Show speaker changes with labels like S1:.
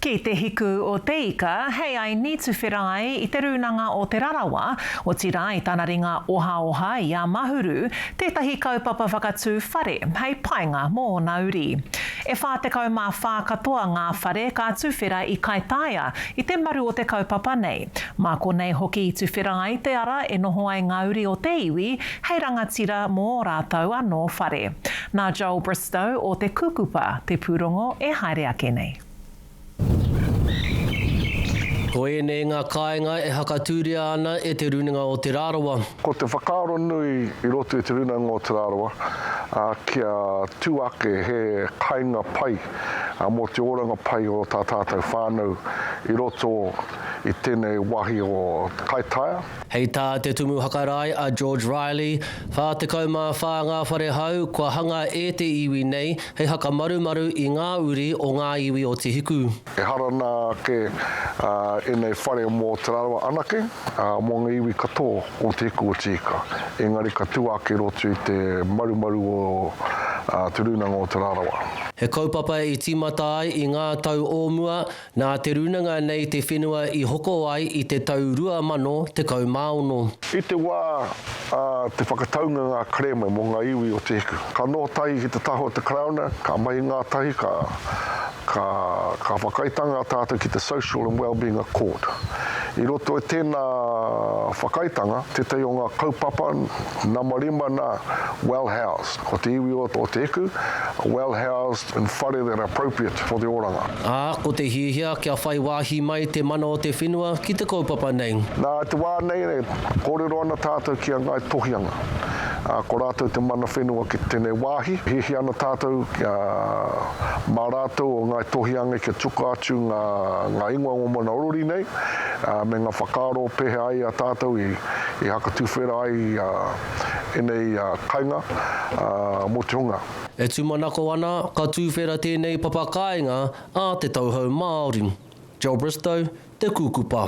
S1: Ki te hiku o te ika, hei ai ni tuwhera ai i te Rūnanga o Te Rarawa, otirā i tana ringa ohaoha i a Mahuru, tētahi kaupapa whakatū whare hei painga mō ōna uri. E 44 katoa ngā whare ka tuwhera i Kaitaia i te maru o te kaupapa nei. Mā konei hoki i tuwhera ai te ara e noho ai ngā uri o te iwi hei rangatira mō ō rātou anō whare. Nā Joel Bristow o Te Kukupa te pūrongo e haere ake nei.
S2: Ko ēnei ngā kāinga e hakatūria ana e Te Rūnanga o Te Rarawa.
S3: Ko te whakaaro nui i roto i Te Rūnanga o Te Rarawa, kia tū ake he kainga pai mō te oranga pai o tā tātou whānau i roto i tēnei wāhi o Kaitaia.
S2: Hei tā te Tumu Hakarae a George Riley, 44 ngā whare hou kua hanga e te iwi nei hei hakamarumaru i ngā uri o ngā iwi o Te Hiku.
S3: Ehara nā ake ēnei whare mō Te Rarawa anake, mō ngā iwi katoa o Te Hiku o Te Ika, engari ka tū ake roto i te marumaru o Te Rūnanga o Te Rarawa.
S2: He kaupapa i tīmata ai i ngā tau o mua, Nā te rūnanga nei te whenua i hoko ai i te tau 2016.
S3: I te wā a te whakataunga ngā kerēme mō ngā iwi o Te Hiku, ka noho tahi ki te taha o te Karauna, ka mahi ngātahi, ka, ka, ka whakaaetanga tātou ki te Social and Wellbeing Accord. I roto i tēnā whakaaetanga, tētahi o ngā kaupapa nama rima nā, well housed, ko te iwi o Te Hiku, well housed in whare that are appropriate for the oranga.
S2: Ā, ko te hiahia kia whai wāhi mai te mana o te whenua ki te kaupapa nei.
S3: Nā, i te wā nei e kōrero ana tātou ki a Ngāi Tohianga, ā, ko rātou te mana whenua ki tēnei wāhi. Hiahia ana tātou kia, mā rātou o Ngāi Tohianga kia tuka atu ngā, ngā ingoa o mana orori nei, ā, me ngā whakaaro pēhea ai a tātou i, i hakatuwhera ai, ā, ēnei, ā, kainga, ā, mō te hunga.
S2: E tūmanako ana ka tūwhera tēnei papakāinga a te tauhou Māori. Joel Bristow, Te Kūkupa.